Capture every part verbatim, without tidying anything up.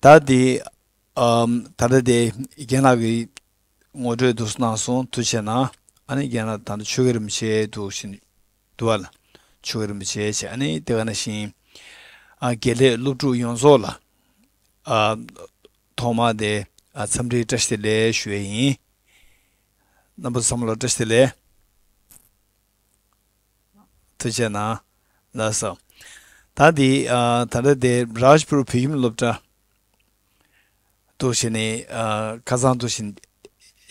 ད་དེ་ཨམ་ད་ལྟ་དེ་རྒན་ལགས་ཀྱིས་ངོ་སྤྲོད་དུ་གནང་སོང་། ཐུགས་རྗེ་གནང་། ཨ་ནི་རྒན་ལགས་ད་ལྟ་ཆོས་རྒྱལ་རིན་པོ་ཆེ་འདུག་བཞིན་འདུག་བ་ལ། ཆོས་རྒྱལ་རིན་པོ་ཆེ་བྱས། ཨ་ནི་དེ་ག་ནང་བཞིན་ཨ་དགེ་ལས་སློབ་ཕྲུག་ཡོངས་རྫོགས་ལ་ཨ་ཐོག་མ་དེ་ཨ་འཚམས་འདྲིའི་བཀྲ་ཤིས་བདེ་ལེགས་ཞུ་ཡས་ཡིན། རྣམ་པ་ཚང་མ་ལ་བཀྲ་ཤིས་བདེ་ལེགས། ཐུགས་རྗེ་གནང་། ལགས་སོ། ད་འདི་ཨ་ད་ལྟ་དེ་རཱཇ་པུར་བོད་ཁྱིམ་སློབ་གྲྭ་དུ་བྱས་ནས་ཨ་ཁ་སང་དུ་བཞིན་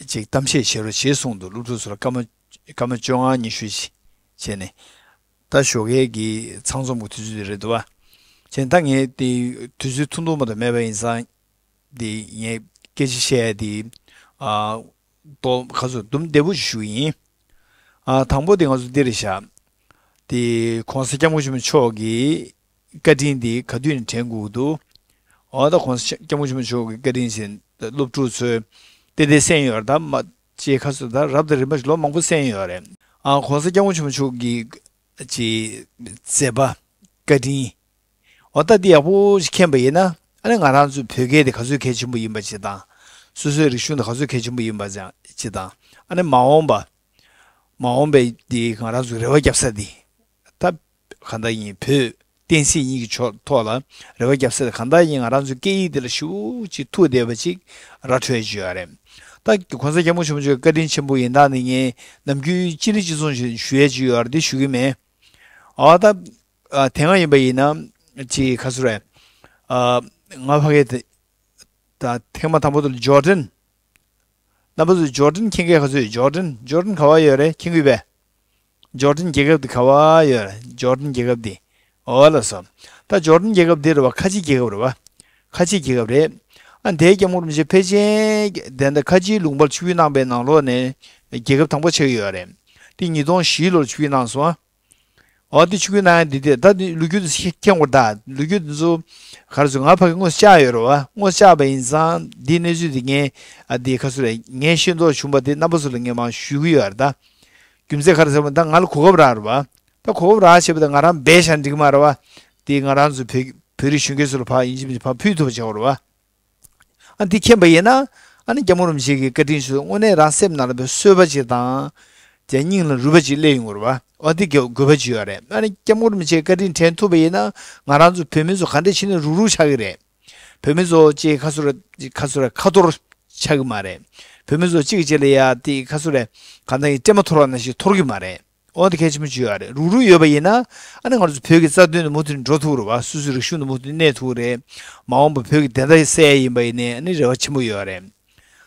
ཅིག་གཏམ་བཤད་བྱེད་རོགས་བྱེད་གསུངས་འདུག་སློབ་ཕྲུག་ཚོ་ལ་སྐར་མ་སྐར་མ་བཅོ་ལྔ་ཉི་ཤུ་ཞིག་བྱས་ནས། ད་ཞོགས་ཀས་ཀྱི་ཚང་འཛོམས་ཀྱི་དུས་ཚོད་དེ་རེད་འདུག་བ། བྱས་ནས་ད་ངས་དེ་དུས་ཚོད་ཐུང་ཐུང་མ་གཏོགས་མེད་པ་ཡིན་ཙང་། འདི་ངས་སྐད་ཆ་བཤད་ཡ་འདི་ཨ་ཏོ་ཁ་སོ་དུམ་བདེ་པོ་ཞིག་ཞུ་གི་ཡིན། ཨ་དང་པོ་དེ་ང་ཚོ་འདི་རེད་ཤག་དེ་གོང་ས་སྐྱབས་མགོན་ཆེན་པོ་མཆོག་གི་བཀའ་དྲིན་འདི་ག་དུས་ནས་དྲན་དགོས་ཀྱི་འདུག་འོ་ད་གོང་ས་སྐྱབས་མགོན་ཆེན་པོ་མཆོག་གི་བཀའ་དྲིན་ཞིག་སློབ་ཕྲུག་ཚོས་ཏན་ཏན་གསན་ཡོད་རེད། ད་མ་ཅེས་ཁ་སོ་ད་རབ་དང་རིམ་པ་ཞིག་ལོ་མང་པོ་གསན་ཡོད་རེད། ཨ་གོང་ས་སྐྱབས་མགོན་ཆེན་པོ་མཆོག་གི་ཅེས་མཛད་པ་བཀའ་དྲིན། འོ་ད་འདི་ཡག་པོ་ཞིག་མཁྱེན་པ་ཡིན་ན། ཨ་ནི་ང་རང་ཚོའི་བོད་སྐད་དེ་ག་ཚོད་གལ་ཆེན་པོ་ཡིན་པ་ཅིག་དང་། སོ་སོའི་རིག་གཞུང་དེ་ག་ཚོད་གལ་ཆེན་པོ་ཡིན་པ་ཅིག་དང་། ཨ་ནི་མ་འོངས་པ། མ་འོངས་པའི་འདི་ང་རང་ཚོའི་རེ་བ་རྒྱབ་ས་འདི། ད་གང་ལྟར་ཡིན་བོད་བསྟན་སྲིད་གཉིས་ཀྱི་ཕྱོགས་ཐོག་ལ་རེ་བ་རྒྱབ་ས་དེ་གང་ལྟར་ཡིན་ང་རང་ཚོའི་སྐད་ཡིག་འདི་ལ་ཞེ་པོ་ཅིག་ཐུག་བསྡད་པ་ཅིག་ར་འཕྲོད་ཀྱི་ཡོད་རེད། ད་གོང་ས་སྐྱབས་མགོན་ཆེན་པོ་མཆོག་བཀའ་དྲིན་ཆེན་པོ་ཡིན་སྟངས་འདི་ངས་ནམ་རྒྱུན་ཅི་རིགས་ཅི་གསུང་ཞུ་ཞུ་ཡས་ཅིག་ཡོད་རེད། འདི་ཞུ་གི་མེད། འོ་ད། ཨ་དེ་སྔ་ཡིན་པ་ཡིན་ན་ཅིག་ག་ཚོད་རེད། ཨ་ང་ཕ་གི་དེ་ད་ཐེངས་མ་དང་པོ་དེ་ལ་ཇོར་ཌན། རྣམ་པ་ཚོས་ཇོར་ཌན་མཁྱེན་མཁན་ག་ཚོད་ཡོད། ཇོར་ཌན་ཇོར་ཌན་ག་བ་ཡོད་རེད། མཁྱེན་གྱི་ཡོད་པས། ཇོར་ཌན་རྒྱལ་ཁབ་དེ་ག་བ་ཡོད་རེད། ཇོར་ཌན་རྒྱལ་ཁབ་དེ། འོ་ལགས་སོ། ད་ཇོར་ཌན་རྒྱལ་ཁབ་དེ་རེད་བ། ཁ་ཆེ་རྒྱལ་ཁབ་རེད་བ། ཁ་ཆེ་རྒྱལ་ཁབ་རེད། ཨ་དེའི་སྐྱབས་མགོན་རིན་པོ་ཆེ་ཕལ་ཆེར་དེ་འདྲ་ཁ་ཆེའི་ལུང་པར་ཆིབས་བསྒྱུར་གནང་པའི་ནང་ལོགས་ནས་རྒྱལ་ཁབ་དང་པོ་ཆགས་ཀྱི་ཡོད་རེད། དེ་ཉིས་སྟོང་བཞི་ལོར་ཆིབས་བསྒྱུར་གནང་སོང་ཨ། འོ་དེ་ཆིབས་བསྒྱུར་གནང་ཡ་འདི་དེ་ད་དེ་ལོ་རྒྱུས་དེ་མཁྱེན་དགོས། ད་ལོ་རྒྱུས་དེ་ཚོ་ག་རེ་ཟེར་ང་ཕ་གི་དངོས་སུ་བཅར་ཡོད་རེད་བ། དངོས་སུ་བཅར་བ་ཡིན་ཙང་འདིའི་གནས་ཚུལ་དེ་ངས་ཨ་དེ་ག་ཚོད་རེད། ངས་ཤེས་རྟོགས་བྱུང་བ་དེ་རྣམ་པ་ཚོ་ལ་ངས་མར་ཞུ་གི་ཡོད་རེད་ད། རྒྱུ་མཚན་ག་རེ་ཟེར་བ་ད་ང་ལ་གོ་སྐབས་རག་རེད་བ། ད་གོ་སྐབས་རག་བྱས་པ་ད་ང་རང་འབད་བཞག་འགྲིག་མ་རེད་བ། དེ་ང་རང་ཚོ་བོད་བོད་རིགས་གཞོན་སྐྱེས་ཚོ་ལ་ཕར་ཡིན་གཅིག་མིན་གཅིག་ཕར་ཕུལ་ཐུབ་པ་བྱེད་དགོས་རེད་བ། ཨ་འདི་མཁྱེན་པ་ཡིན་ན། ཨ་ནི་སྐྱབས་མགོན་རིན་པོ་ཆེ་གི་བཀའ་དྲིན་ཞུ་དངོས་གནས་རང་སེམས་ནང་ལ་བའི་གསོལ་བ་ཅིག་དང་། དེ་སྙིང་ལ་རུས་པ་ཅིག་སླེབས་ཡོང་གི་རེད་བ། ཨ་འདི་དགོས་དགོས་པ་ཅིག་ཡོད་རེད། ཨ་ནི་སྐྱབས་མགོན་རིན་པོ་ཆེ་བཀའ་དྲིན་དྲན་ཐུབ་པ་ཡིན་ན། ང་རང་ཚོ་བོད་མི་ཚོ་ག་འདྲ་བྱས་ནས་རུག་རུག་ཆགས་ཀྱི་རེད། བོད་མི་ཚོ་ཅིག་ཁ་སོ་ར་ཁ་སོ་ར་ཁ་ཐོར་ཆགས་ཀྱི་མ་རེད། བོད་མི་ཚོ་གཅིག་གཅིག་ལ་ཡ་དེ་ཁ་སོ་ར་ག་འདྲ་ཡིན་སྲན་མ་འཐོར་བ་ནང་བཞིན་འཐོར་གྱི་མ་རེད། འོ་དེ་གལ་ཆེན་པོ་ཅིག་ཡོད་རེད། རུག་རུག་ཡོད་པ་ཡིན་ན། ཨ་ནི་ང་ཚོ་བོད་ཀྱི་རྩ་དོན་དུ་མུ་མཐུད་ནས་འགྲོ་ཐུབ་རེད་བ། སོ་སོའི་རིག་གཞུང་དུ་མུ་མཐུད་ནས་གནས་ཐུབ་རེད། མ་འོངས་པ་བོད་ཀྱི་བདེན་མཐའ་གསལ་ཡ་ཡིན་པ་ཡིན་ནའི་ཨ་ནི་རེ་བ་ཆེན་པོ་ཡོད་རེད།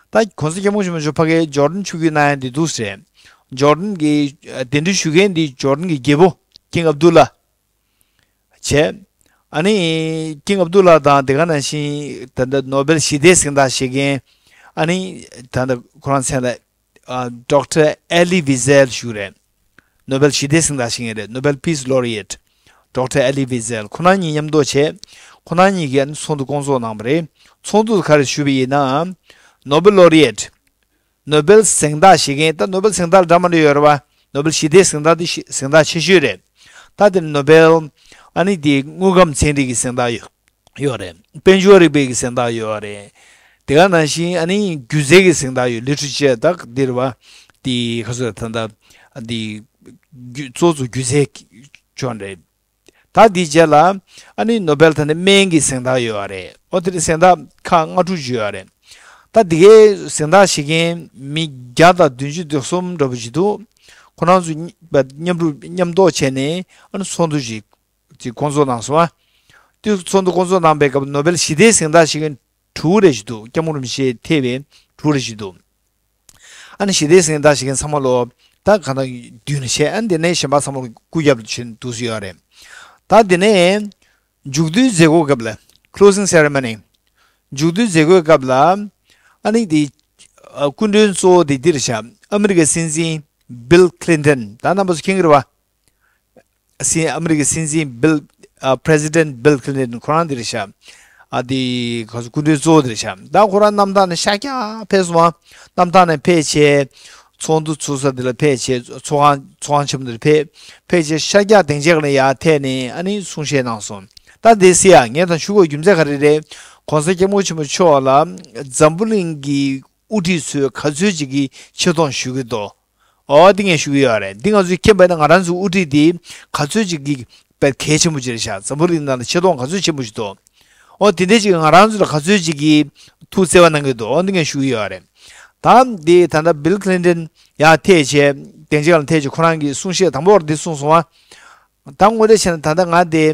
ད་གོང་ས་སྐྱབས་མགོན་ཆེན་པོ་མཆོག་ཕ་གིར་ཇོར་ཌན་ཆིབས་བསྒྱུར་གནང་ཡ་འདི་འདུག་ཟེར། ཇོར་ཌན་གྱི་ཨ་གདན་འདྲེན་ཞུ་མཁན་འདི་ཇོར་ཌན་གྱི་རྒྱལ་པོ་ཀིང་ཨབ་དུ་ལ་བྱས། ཨ་ནི་ཀིང་ཨབ་དུ་ལ་དང་དེ་ག་ནང་བཞིན་ད་ལྟ་ནོ་བེལ་ཞི་བདེའི་གཟེངས་རྟགས་བཞེས་མཁན། ཨ་ནི་ད་ལྟ་ཁོ་རང་མཚན་ལ། ཨ་ཌོག་ཊར་ཨེ་ལི་ཝི་ཟེལ་ཞུ་རེད། ནོ་བེལ་ཞི་བདེའི་གཟེངས་རྟགས་བཞེས་མཁན་རེད། Nobel Peace Laureate ཌོག་ཊར་ཨེ་ལི་ཝི་ཟེལ། ཁོ་རང་གཉིས་མཉམ་དུ་བྱས། ཁོ་རང་གཉིས་ཀྱིས་ཨ་ནི་ཚོགས་འདུ་སྐོང་ཚོགས་གནང་བ་རེད། ཚོགས་འདུ་ག་རེ་ཞུས་པ་ཡིན་ན། ནོ་བེལ་ལོ་རི་ཨེཊ། ནོ་བེལ་གཟེངས་རྟགས་བཞེས་མཁན། ད་ནོ་བེལ་གཟེངས་རྟགས་ལ་འདྲ་མི་འདྲ་ཡོད་རེད་བ། ནོ་བེལ་ཞི་བདེའི་གཟེངས་རྟགས་དེ་ཞི་གཟེངས་རྟགས་ཆེ་ཤོས་རེད། ད་དེ་ནོ་བེལ་ཨ་ནི་དེ་དངོས་ཁམས་ཚན་རིག་གི་གཟེངས་རྟགས་ཡོད། ཡོད་རེད། དཔལ་འབྱོར་རིག་པའི་གི་གཟེངས་རྟགས་ཡོད་རེད། དེ་ག་ནང་བཞིན་ཨ་ནི་སྒྱུ་རྩལ་གྱི་གཟེངས་རྟགས་ཡོད། ལི་ཊི་རེ་ཅར་ད་འདིར་བ། འདི་ག་ཚོད་ད་ལྟ་འདི་སྒྱུ་གཙོ་གཙོ་སྒྱུ་རྩལ་ཕྱོགས་རེད། ད་འདི་རྗེས་ལ་ཨ་ནི་ནོ་བེལ་ད་ནི་སྨན་གྱི་གཟེངས་རྟགས་ཡོད་རེད། ཨོ་དེ་རིང་གཟེངས་རྟགས་ཁག་ལྔ་དྲུག་ཅིག་ཡོད་རེད། ད་འདི་གའི་གཟེངས་རྟགས་བཞེས་མཁན་མི་བརྒྱ་དང་བདུན་ཅུ་དོན་གསུམ་འདྲ་པོ་ཅིག་འདུག་ཁོ་རང་ཚོ་མཉམ་རུབ་མཉམ་གཏོགས་བྱས་ནས་ཨ་ནི་ཚོགས་འདུ་ཅིག་ཅིག་སྐོང་ཚོགས་གནང་སོང་ཨ། དེ་ཚོགས་འདུ་སྐོང་ཚོགས་གནང་པའི་སྐབས་ནོ་བེལ་ཞི་བདེའི་གཟེངས་རྟགས་བཞེས་མཁན་དྲུག་རེ་ཞིག་འདུག་སྐྱབས་མགོན་རིན་པོ་ཆེ་ཐེ་བའི་དྲུག་རེ་ཞིག་འདུག་ཨ་ནི་ཞི་བདེའི་གཟེངས་རྟགས་བཞེས་མཁན་ཚང་མ་ལོ་ད་གང་ལྟར་མདུན་ནས་བཤད། ཨ་ནི་དེ་ནས་གཞན་པ་ཚང་མ་ལོ་སྐུ་རྒྱབ་ལ་ཕྱིན་འདུག་སེ་ཡོད་རེད། ད་དེ་ནས་མཇུག་བསྡུའི་མཛད་སྒོའི་སྐབས་ལ་closing ceremony། མཇུག་བསྡུའི་མཛད་སྒོའི་སྐབས་ལ་ཨ་ནི་དེ་སྐུ་མགྲོན་གཙོ་བོ་དེ་འདིར་བཞག་ཨ་མི་རི་ཀའི་སྲིད་འཛིན་Bill Clinton། ད་རྣམ་པ་ཚོ་མཁྱེན་གྱི་རེད་བ། སྲིད་ཨ་མི་རི་ཀའི་སྲིད་འཛིན་Bill ཨ་President Bill Clinton ཁོ་རང་འདིར་བཞག་ཨ་དེ་ཁོ་ཚོ་སྐུ་མགྲོན་གཙོ་བོ་འདིར་བཞག་ད་ཁོ་རང་གནམ་ཐང་ནས་ཤར་རྒྱག་ཕེབས་སོང་བ། གནམ་ཐང་ནས་ཕེབས་བྱས་ཚོགས་འདུ་ཚོགས་ས་འདི་ལ་ཕེབས་བྱས་ཚོགས་ཁང་ཚོགས་ཁང་ཆེན་མོ་འདིར་ཕེབས། ཕེབས་བྱས་ཤར་རྒྱག་སྡིངས་ཆ་ནས་ཡར་ཐད་ནས་ཨ་ནི་གསུང་བཤད་གནང་སོང་། ད་འདི་སི་ཡ་ངས་ད་ཞུ་དགོས་རྒྱུ་མཚན་ག་རེ་རེད། ༸གོང་ས་༸སྐྱབས་མགོན་ཆེན་པོ་མཆོག་ལ་འཛམ་བུ་གླིང་གི་དབུ་ཁྲིད་ཚོས་ག་ཚོད་ཅིག་གིས་ཆེ་མཐོང་ཞུ་གི་འདུག་ཨོ་འདི་ངས་ཞུ་གི་ཡོད་རེད། འདི་ང་ཚོས་མཁྱེན་པ་ཡིན་ན་ང་རང་ཚོའི་དབུ་ཁྲིད་འདི་ག་ཚོད་ཅིག་གིས་དཔེ་གལ་ཆེན་པོ་ཅིག་རེད་ཤག་འཛམ་བུ་གླིང་ནང་ལ་ཆེ་མཐོང་ག་ཚོད་ཆེན་པོ་ཞིག་འདུག་ཨོ་དེ་འདྲས་ཅིག་ང་རང་ཚོ་ལ་ག་ཚོད་ཅིག་གིས་ཐུགས་བརྩེ་བ་གནང་གི་འདུག་ཨོ་འདི་ངས་ཞུ་གི་ཡོད་རེད། ད་འདི་ད་ལྟ་Bill Clinton་ཡར་ཐད་བྱས་སྡིངས་ཆ་སྒང་ལ་ཐད་བྱས་ཁོ་རང་གི་གསུང་བཤད་དང་པོར་འདི་གསུངས་སོང་བ། ད་དངོས་གནས་བྱས་ན་ད་ལྟ་ང་དེ་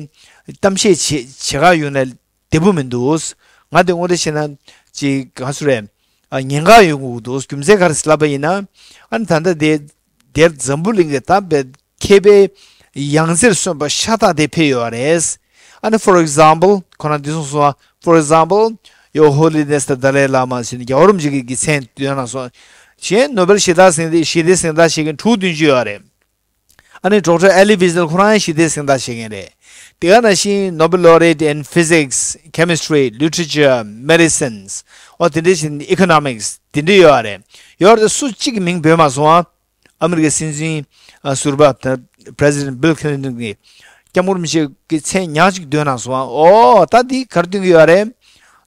གཏམ་བཤད་བྱེད་བྱེད་ག་ཡོང་ན་བདེ་པོ་མི་འདུག་ང་དེ་དངོས་གནས་བྱས་ན་ཅིག་ག་ཚོད་རེད། ཨ་ཉེན་ཁ་ཡོང་གི་འདུག་རྒྱུ་མཚན་ག་རེ་ལབ་པ་ཡིན་ན། ཨ་ནི་ད་ལྟ་དེ་དེར་འཛམ་བུ་གླིང་གི་ད་བའི་མཁས་པའི་ཡང་རྩེར་སོན་པ་ཤ་སྟག་དེ་ཕེབས་ཡོད་རེད། ཨ་ནི་for example་ཁོ་རང་འདི་གསུངས་སོང་བ། For example, Your Holiness the Dalai Lama་ཟེར་ནས་རྒྱལ་བ་རིན་པོ་ཆེ་གི་མཚན་འདོན་གནང་སོང་། གཞན་ནོ་བེལ་ཞི་བདེ་གཟེངས་རྟགས་ཞི་བདེ་གཟེངས་རྟགས་བཞེས་མཁན་དྲུག་བདུན་ཅུ་ཡོད་རེད། ཨ་ནི་Doctor Elie Wiesel་ཁོ་རང་ཡང་ཞི་བདེ་གཟེངས་རྟགས་བཞེས་མཁན་རེད། དེ་ག་ནང་བཞིན་Nobel Laureate in Physics, Chemistry, Literature, Medicines ཨོ་དེ་འདྲ་བཞིན་Economics་དེ་འདྲ་ཡོད་རེད། ཡོད་རེད། སུ་གཅིག་གི་མིང་འབོད་མ་སོང་ཨ། ཨ་མི་རི་ཀའི་སྲིད་འཛིན་ཨ་ཟུར་པ་ད་President Bill Clinton་གིས་སྐྱབས་མགོན་རིན་པོ་ཆེ་གི་མཚན་ཉག་གཅིག་འདོན་གནང་སོང་ཨ། ཨོ་ད་འདི་ག་རེ་སྟོན་གྱི་ཡོད་རེད།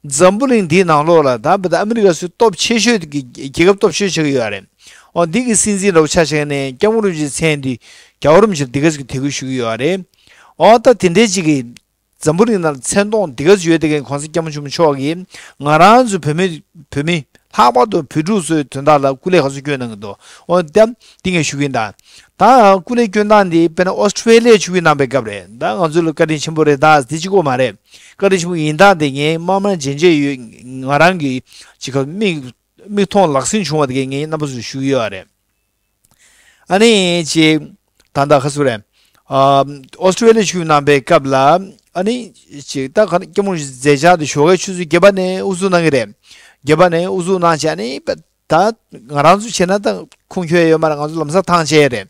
འཛམ་བུ་གླིང་འདིའི་ནང་ལོགས་ལ་ད་བོད་ཨ་མི་རི་ཀ་སུ་སྟོབས་ཆེ་ཤོས་ཀྱི་རྒྱལ་ཁབ་སྟོབས་ཆེ་ཆགས་ཀྱི་ཡོད་རེད། ཨོ་འདི་གི་སྲིད་འཛིན་འདྲ་བོ་ཆ་བཞག་ནས་སྐྱབས་མགོན་རིན་པོ་ཆེའི་མཚན་འདི་རྒྱལ་བ་རིན་པོ་ཆེར་འདི་ག་ཅིག་གི་དད་གུས་ཞུ་གི་ཡོད་རེད། ཨོ་ད་དེ་འདྲའི་ཅིག་གི་འཛམ་བུ་གླིང་ནང་ལ་མཚན་མཐོང་འདི་ག་ཅིག་ཡོད་དེ་གའི་༸གོང་ས་༸སྐྱབས་མགོན་ཆེན་པོ་མཆོག་གིས་ང་རང་ཚོ་བོད་མི་བོད་མི་ལྷག་པར་དུ་བོད་ཕྲུག་ཚོའི་དོན་དག་ལ་སྐུ་ལས་ག་ཚོད་བསྐྱོན་གནང་གི་འདུག་ཨོ་ད་འདི་ངས་ཞུ་གི་ཡིན་ད། ད་སྐུ་ལས་བསྐྱོན་སྟངས་འདི་དཔེར་ན་ཨོ་སི་ཊྲེ་ལི་ཡ་ཆིབས་བསྒྱུར་གནང་པའི་སྐབས་རེད། ད་ང་ཚོ་ལ་བཀའ་དྲིན་ཆེན་པོ་རེད་ད་འདི་གཅིག་པོ་མ་རེད། བཀའ་དྲིན་ཆེན་པོ་ཡིན་སྟངས་དེ་ངས་མང་མང་རྗེན་རྗེན་ཡོད། ང་རང་གི་ཅིག་ག་མིག་མིག་མཐོང་ལག་ཟིན་བྱུང་བ་དེ་གས་ངས་རྣམ་པ་ཚོར་ཞུ་གི་ཡོད་རེད། ཨ་ནི་ཅིག་ད་ལྟ་ཁ་སུ་རེད། ཨ་ཨོ་སི་ཊྲེ་ལི་ཡ་ཆིབས་བསྒྱུར་གནང་པའི་སྐབས་ལ་ཨ་ནི་ཅིག་ད་ག་སྐྱབས་མགོན་མཛད་འཆར་དེ་ཞོགས་ཀའི་ཆུ་ཚོད་བརྒྱད་པ་ནས་དབུ་འཛུགས་གནང་གི་རེད། བརྒྱད་པ་ནས་དབུ་འཛུགས་གནང་བྱས་ཨ་ནི་ད་ང་རང་ཚོ་བྱས་ན་ད་ཁུངས་འཁྱོལ་ཡོད་མ་རེད། ང་ཚོ་ལམ་སང་ཐང་ཆད་རེད།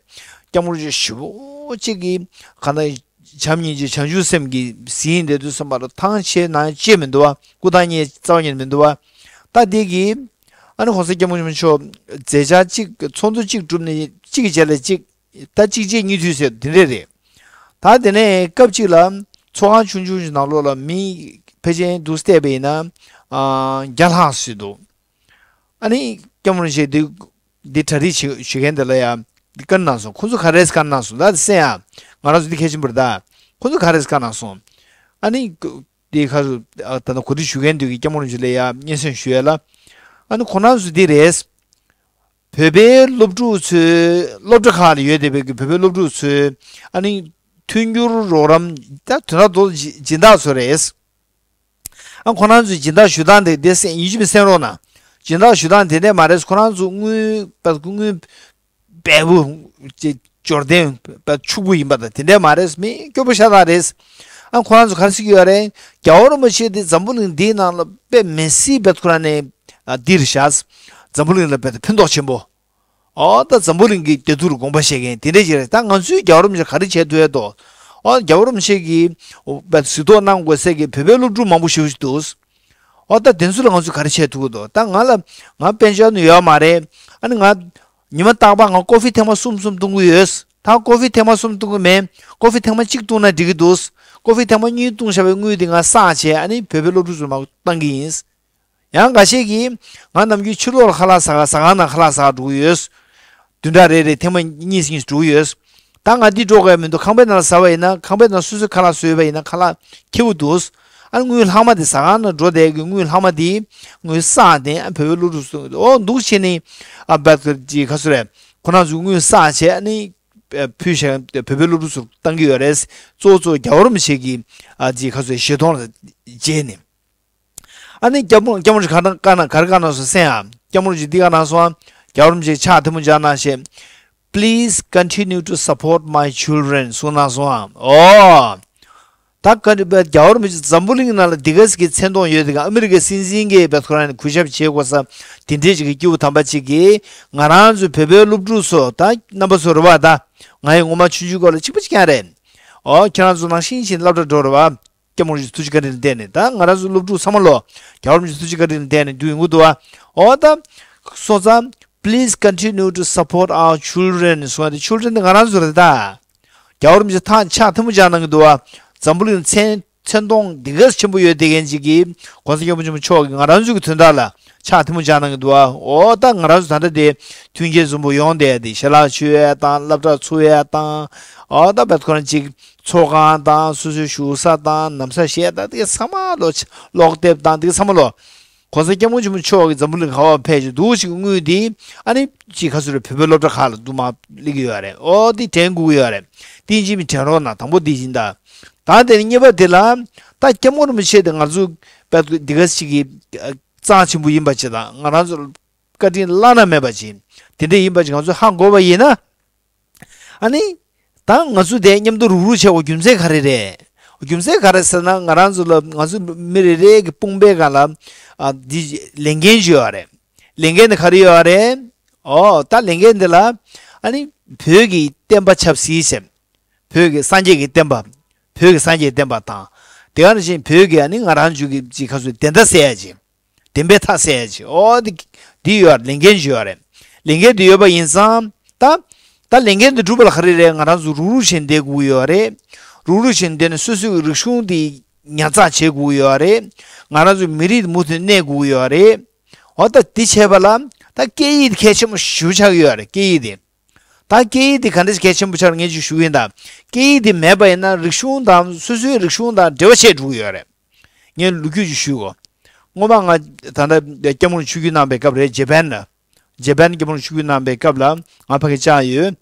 སྐྱབས་མགོན་རིན་པོ་ཆེ་ཞེ་པོ་ཅིག་གིས་གང་ལྟར་བྱམས་སྙིང་རྗེ་བྱང་ཆུབ་སེམས་ཀྱིས་ཟིན་བསྡད་དུས་ཙམ་པ་ལ་ཐང་ཆད་ན་ཅི་མི་འདུག་བ། སྐུ་ཐང་རྙེད་རྩ་བ་ཉིད་མི་འདུག་བ། ད་འདི་གིས་ཨ་ནི་༸གོང་ས་༸སྐྱབས་མགོན་ཆེན་པོ་མཆོག་མཛད་འཆར་གཅིག་ཚོགས་འདུ་གཅིག་གྲུབ་ནས་གཅིག་གི་རྗེས་ལ་གཅིག་ད་གཅིག་རྗེས་གཉིས་མཐུད་ཟེར་དེ་འདྲས་རེད། ད་དེ་ནས་སྐབས་གཅིག་ལ་ཚོགས་ཁང་ཆུང་ཆུང་ཞིག་ནང་ལོགས་ལ་མི་ཕལ་ཆེར་འདུག་བལྟས་པ་ཡིན་ན་ཨ་བརྒྱ་ལྷག་ཙམ་འདུག་ཨ་ནི་སྐྱབས་མགོན་རིན་པོ་ཆེ་འདི་འདི་གྲ་སྒྲིག་བྱེད་བྱེད་མཁན་དེ་ལ་ཡང་འདི་བཀའ་གནང་སོང་། ཁོང་ཚོ་ག་རེ་བཀའ་གནང་སོང་ད་དེ་གསན་ཡ། ང་རང་ཚོ་འདི་གལ་ཆེན་པོ་རེད་ད། ཁོང་ཚོ་ག་རེ་བཀའ་གནང་སོང་། ཨ་ནི་འདི་ཁ་སུ་ཨ་ད་ལྟ་གོ་སྒྲིག་ཞུ་མཁན་དེ་གིས་སྐྱབས་མགོན་རིན་པོ་ཆེ་ལ་ཡང་སྙན་སེང་ཞུ་ཡ་ལ། ཨ་ནི་ཁོང་རྣམ་ཚོ་འདི་རེད། བོད་པའི་སློབ་ཕྲུག་ཚོའི་སློབ་གྲྭ་ཁག་ལ་ཡོད་བསྡད་པའི་གི་བོད་པའི་སློབ་ཕྲུག་ཚོའི་ཨ་ནི་མཐུན་འགྱུར་རོགས་རམ་ད་དོན་དག་དོ་སྦྱིན་བདག་ཚོ་རེད། ཨ་ཁོ་རང་ཚོས་སྦྱིན་བདག་ཞུ་སྟངས་དེ་དེ་སེ་ཡིན་གཅིག་མིན་གསན་རོགས་གནང་། སྦྱིན་བདག་ཞུ་སྟངས་དེ་འདྲས་མ་རེད། ཁོ་རང་ཚོ་དངུལ་པ་དངུལ་འབེལ་པོ་ཅིག་འབྱོར་ལྡན་པ་ཕྱུག་པོ་ཡིན་པ་དང་དེ་འདྲས་མ་རེད། མི་སྐྱོ་པོ་ཤ་སྟག་རེད། ཨ་ཁོ་རང་ཚོ་ག་རེ་ཟེར་གྱི་ཡོད་རེད། རྒྱལ་བ་རིན་པོ་ཆེ་དེ་འཛམ་བུ་གླིང་འདིའི་ནང་ལ་དཔེ་མི་སྲིད་པའི་ཁོ་རང་ནས་ཨ་འདིར་བཞག་འཛམ་བུ་གླིང་ལ་དཔེ་ཕན་ཐོགས་ཆེན་པོ། ཨོ་ད་འཛམ་བུ་གླིང་གི་བདེ་སྡུག་ལ་དགོངས་པ་བཞེས་མཁན་དེ་འདྲས་ཅིག་རེད། ད་ང་ཚོས་རྒྱལ་བ་རིན་པོ་ཆེ་ག་རེ་བྱས་ཐུབ་ཡས་འདུག་ཨོ་རྒྱལ་བ་རིན་པོ་ཆེ་གིས་ཨོ་དཔེ་གཟིགས་རྟོག་གནང་དགོས་ས་གི་བོད་པའི་སློབ་ཕྲུག་མང་པོ་ཞེ་པོ་ཅིག་འདུག་ཨོ་ད་དེ་ཚོ་ལ་ང་ཚོས་ག་རེ་བྱས་ཐུབ་ཀྱི་འདུག་ད་ང་ལ་ང་དཔལ་འབྱོར་ནི་ཡོད་མ་རེད། ཨ་ནི་ང་ཉི་མ་རྟག་པར་ང་ཀོ་ཧྥི་ཐེངས་མ་གསུམ་གསུམ་འཐུང་གི་ཡོད། ད་ཀོ་ཧྥི་ཐེངས་མ་གསུམ་འཐུང་གི་མེད། ཀོ་ཧྥི་ཐེངས་མ་གཅིག་འཐུང་ན་འགྲིག་གི་འདུག་ཀོ་ཧྥི་ཐེངས་མ་གཉིས་འཐུང་བཞག་པའི་དངུལ་དེ་ང་བསགས་བྱས་ཨ་ནི་བོད་པའི་སློབ་ཕྲུག་ཚོར་མར་བཏང་གི་ཡིན། ཡང་འགའ་ཤས་ཀྱིས་ང་ནམ་རྒྱུན་ཕྱི་ལོགས་ལ་ཁ་ལག་ཟ་ག་ཟ་ཁང་ནང་ཁ་ལག་ཟ་ག་འགྲོ་གི་ཡོད། བདུན་ཕྲག་རེ་རེ་ཐེངས་མ་གཉིས་གཉིས་འགྲོ་གི་ཡོད། ད་ང་འདི་འགྲོ་དགོས་མི་འདུག་ཁང་པའི་ནང་ལ་ཟ་བ་ཡིན་ན་ཁང་པའི་ནང་སོ་སོའི་ཁ་ལག་བཟོས་པ་ཡིན་ན་ཁ་ལག་ཁེ་པོ་འདུག་ཨ་ནི་དངུལ་ལྷག་མ་དེ་ཟ་ཁང་ནང་འགྲོ་བསྡད་ཀྱི་དངུལ་ལྷག་མ་དེ་དངུལ་བསགས་ཏེ་ཨ་བོད་པའི་སློབ་ཕྲུག་ཚོ་ཨོ་འདུག་བྱས་ནས་ཨ་བད་ཀྱི་ཁ་སུ་རེད། ཁོ་རང་ཚོས་དངུལ་བསགས་བྱས་ཨ་ནི་ཕུལ་བྱས་བོད་པའི་སློབ་ཕྲུག་ཚོར་བཏང་གི་ཡོད་རེད། གཙོ་བོ་གཙོ་བོ་རྒྱལ་བ་རིན་པོ་ཆེ་གི་ཨ་ཅེ་ཁ་སུ་བཞེས་མཐོང་ལ་བརྗེས་ནས། ཨ་ནི་སྐྱབས་མགོན་སྐྱབས་མགོན་ག་རེ་བཀའ་གནང་ག་རེ་བཀའ་གནང་སོང་གསན་ཨ། སྐྱབས་མགོན་ཅིག་འདི་བཀའ་གནང་སོང་ཨ། རྒྱལ་བ་རིན་པོ་ཆེ་ཕྱག་ཐལ་མོ་སྦྱར་གནང་ཞེས། Please continue to support my children གསུངས་གནང་སོང་ཨ། ཨོ། ད་བཀའ་འདྲི་པས་རྒྱལ་བ་རིན་པོ་ཆེ་འཛམ་བུ་གླིང་ནང་ལ་འདི་ག་ཟིག་གི་མཚན་མཐོང་ཡོད་དེ་ག་ཨ་མི་རི་ཀའི་སྲིད་འཛིན་གྱིས་བས་ཁོ་རང་ནས་གུས་ཞབས་བྱེད་དགོས་ས་དེ་འདྲས་ཅིག་གི་སྐྱེ་བོ་དམ་པ་ཅིག་གིས་ང་རང་ཚོའི་བོད་པའི་སློབ་ཕྲུག་ཚོ་ད་རྣམ་པ་ཚོ་རེད་བ། ད་ང་ཡི་ངོ་མ་ཆུང་ཆུང་སྐབས་ལ་གཅིག་པ་གཅིག་རྐྱང་རེད། ཨོ་ཁྱེད་རང་ཚོ་ནང་བཞིན་བཞིན་སློབ་གྲྭ་འགྲོ་རེད་བ། སྐྱབས་མགོན་རིན་པོ་ཆེ་ཐུགས་རྗེ་བཀའ་དྲིན་ལ་བརྟེན་ནས་ད་ང་རང་ཚོ་སློབ་ཕྲུག་ཚང་མ་ལོ་རྒྱལ་བ་རིན་པོ་ཆེ་ཐུགས་རྗེ་བཀའ་དྲིན་ལ་བརྟེན་ནས་འདུག་ཡོང་གི་འདུག་བ། འོ་ད་སོང་ཙང་Please continue to support our children གསུངས་ཏེ་children དེ་ང་རང་ཚོ་རེད་ད། རྒྱལ་བ་རིན་པོ་ཆེ་ཐག་ཕྱག་ཐལ་མོ་སྦྱར་གནང་གི་འདུག་བ། འཛམ་བུ་གླིང་མཚན་ མཚན་མཐོང་འདི་ག་ཆེན་པོ་ཡོད་དེ་མཁན་ཅིག་གིས་གོང་ས་སྐྱབས་མགོན་ཆེན་པོ་མཆོག་གིས་ང་རང་ཚོའི་གི་དོན་དག་ལ་ཕྱག་ཐལ་མོ་སྦྱར་གནང་གི་འདུག་ཨ། འོ་ད་ང་རང་ཚོ་ད་ལྟ་དེ་མཐུན་རྐྱེན་འཛོམས་པོ་ཡོང་བསྡད་དེ་ཞལ་ལག་མཆོད་ཡས་དང་སློབ་གྲྭ་ཚུགས་ཡས་དང་། འོ་ད་བད་ཁོ་རང་ཅིག་ཚོགས་ཁང་དང་སོ་སོའི་བཞུགས་ས་དང་ནམ་ས་གཞས་དང་དེ་ག་ཚང་མ་ལོ། ཀློག་དེབ་དང་དེ་ག་ཚང་མ་ལོ། གོང་ས་སྐྱབས་མགོན་ཆེན་པོ་མཆོག་གིས་འཛམ་བུ་གླིང་ག་བ་ཕེབས་ཀྱི་འདུག་ཅིག་དངུལ་འདི་ཨ་ནི་ཅིག་ག་ཚོད་རེད། བོད་པའི་སློབ་གྲྭ་ཁག་ལ་བསྡུ་མ་སླེབས་ཀྱི་ཡོད་རེད། ཨོ་འདི་དྲན་དགོས་ཀྱི་ཡོད་རེད། འདི་ཡིན་གཅིག་མིན་དྲན་རོགས་གནང་། དང་པོ་འདི་ཡིན་ད། ད་དེ་ནས་གཉིས་པ་དེ་ལ་ད་སྐྱབས་མགོན་རིན་པོ་ཆེ་དེ་ང་ཚོ་བོད་འདི་ག་ཅིག་གི་རྩ་ཆེན་པོ་ཡིན་པ་ཅིག་དང་ང་རང་ཚོ་བཀའ་དྲིན་བླ་ན་མེད་པ་ཅིག་དེ་འདྲ་ཡིན་པ་ཅིག་ང་ཚོ་ཧ་གོ་བ་ཡིན་ན། ཨ་ནི། ད་ང་ཚོ་དེ་མཉམ་དུ་རུག་རུག་བྱེད་དགོས་རྒྱུ་མཚན་ག་རེ་རེད། རྒྱུ་མཚན་ག་རེ་ཟེར་ན་ང་རང་ཚོ་ལ་ང་ཚོ་མི་རེ་རེ་གི་དཔུང་པའི་སྒང་ལ་ཨ་འདི་ལས་འགན་ཅིག་ཡོད་རེད། ལས་འགན་དེ་ག་རེ་ཡོད་རེད། ཨོ་ད་ལས་འགན་དེ་ལ་ཨ་ནི་བོད་ཀྱི་བསྟན་པ་ཆབ་སྲིད་ཟེར། བོད་ཀྱི་སངས་རྒྱས་ཀྱི་བསྟན་པ། བོད་ཀྱི་སངས་རྒྱས་བསྟན་པ་དང་། དེ་ག་ནང་བཞིན་བོད་ཀྱི་ཨ་ནི་ང་རང་ཚོ་གི་ཅིག་ག་ཚོད་བདེན་མཐའ་གསལ་ཡ་ཅིག་བདེན་པའི་མཐའ་གསལ་ཡ་ཅིག་ཨོ་འདི་འདི་ཡོད་རེད། ལས་འགན་ཅིག་ཡོད་རེད། ལས་འགན་འདི་ཡོད་པ་ཡིན་ཙང་ད། ད་ལས་འགན་འདི་སྒྲུབ་པ་ལ་ག་རེ་རེད། ང་རང་ཚོ་རུག་རུག་བྱས་བསྡད་དགོས་ཀྱི་ཡོད་རེད། རུག་རུག་བྱས་བསྡད་ནས་སོ་སོའི་རིག་གཞུང་འདི་ཉར་ཚགས་བྱེད་དགོས་ཀྱི་ཡོད་རེད། ང་རང་ཚོའི་མི་རིགས་འདི་མུ་མཐུད་གནས་དགོས་ཀྱི་ཡོད་རེད། འོ་ད་འདི་བྱས་པ་ལ་ད་སྐད་ཡིག་འདི་གལ་ཆེན་པོ་ཞེ་པོ་ཆགས་ཀྱི་ཡོད་རེད། སྐད་ཡིག་འདི། ད་སྐད་ཡིག་འདི་ག་འདྲ་གལ་ཆེན་པོ་ཆགས་ངས་ཅིག་ཞུ་གི་ཡིན་ད། སྐད་ཡིག་འདི་མེད་པ་ཡིན་ན་རིག་གཞུང་དང་སོ་སོའི་རིག་གཞུང་དང་འབྲེལ་བ་ཆད་འགྲོ་གི་ཡོད་རེད། ངས་ལོ་རྒྱུས་ཅིག་ཞུ་གོ། སྔོན་མ་ང་ད་ལྟ་སྐྱབས་མགོན་ཆིབས་བསྒྱུར་གནང་པའི་སྐབས་རེད། ཇེ་པན་ལ། ཇེ་པན་སྐྱབས་མགོན་ཆིབས་བསྒྱུར་གནང་པའི་སྐབས་ལ་ང་ཕ་གི་བཅར་ཡོད།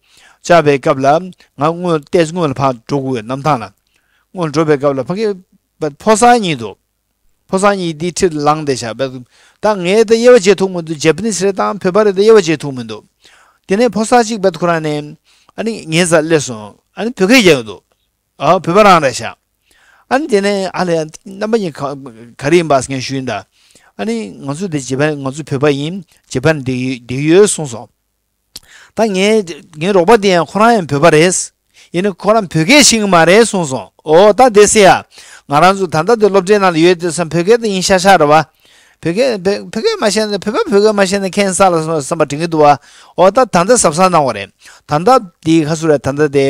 བཅར་བའི་སྐབས་ལ་ང་སྔོན་ཏོག་ཙམ་སྔོན་ལ་ཕར་འགྲོ་དགོས་གནམ་ཐང་ལ། སྔོན་འགྲོ་བའི་སྐབས་ལ་ཕ་གི་ཕོ་གསར་གཉིས་འདུག་ཕོ་གསར་གཉིས་འདི་ཁྲིར་ལངས་བསྡད་ཤག་ད་ངས་ད་དབྱེ་བ་འབྱེད་ཐུབ་མི་འདུག་ཇེ་པ་ནིས་རེད་དང་བོད་པ་རེད་ད་དབྱེ་བ་འབྱེད་ཐུབ་མི་འདུག་དེ་ནས་ཕོ་གསར་གཅིག་བད་ཁོ་རང་ནས་ཨ་ནི་ངའི་རྩར་སླེབས་སོང་། ཨ་ནི་བོད་སྐད་རྒྱག་གི་འདུག་ཨ་བོད་པ་རང་རེད་ཤག་ཨ་ནི་དེ་ནས་ཨ་ལས་རྣམ་པ་གཉིས་ག་ག་རེ་ཡིན་པ་ངས་ཞུས་ཡིན་ད། ཨ་ནི་ང་ཚོ་དེ་ཇེ་པན་ང་ཚོ་བོད་པ་ཡིན། ཇེ་པན་བསྡད་ཡོད་གསུངས་སོང་། ད་ངའི་ངའི་རོགས་པ་དེ་ཡང་ཁོ་རང་ཡང་བོད་པ་རེད། ཡིན་ནའི་ཁོ་རང་བོད་སྐད་ཤེས་ཀྱི་མ་རེད་གསུངས་སོང་། ཨོ་ད་དེ་སེ་ཡ། ང་རང་ཚོ་ད་ལྟ་དེ་སློབ་གྲྭའི་ནང་ལ་ཡོད་དུས་ཙམ་བོད་སྐད་དེ་ཡིན་ཤག་ཤག་རེད་བ། བོད་སྐད་བོད་བོད་སྐད་མ་ཤེས་ན་བོད་པ་བོད་སྐད་མ་ཤེས་ན་ཁྱད་མཚར་ལ་སོང་བསམ་པ་དྲན་གྱི་འདུག་བ། ཨོ་ད་ད་ལྟ་གཟབ་གཟབ་གནང་བ་རེད། ད་ལྟ་དེ་ག་ཚོད་རེད། ད་ལྟ་དེ་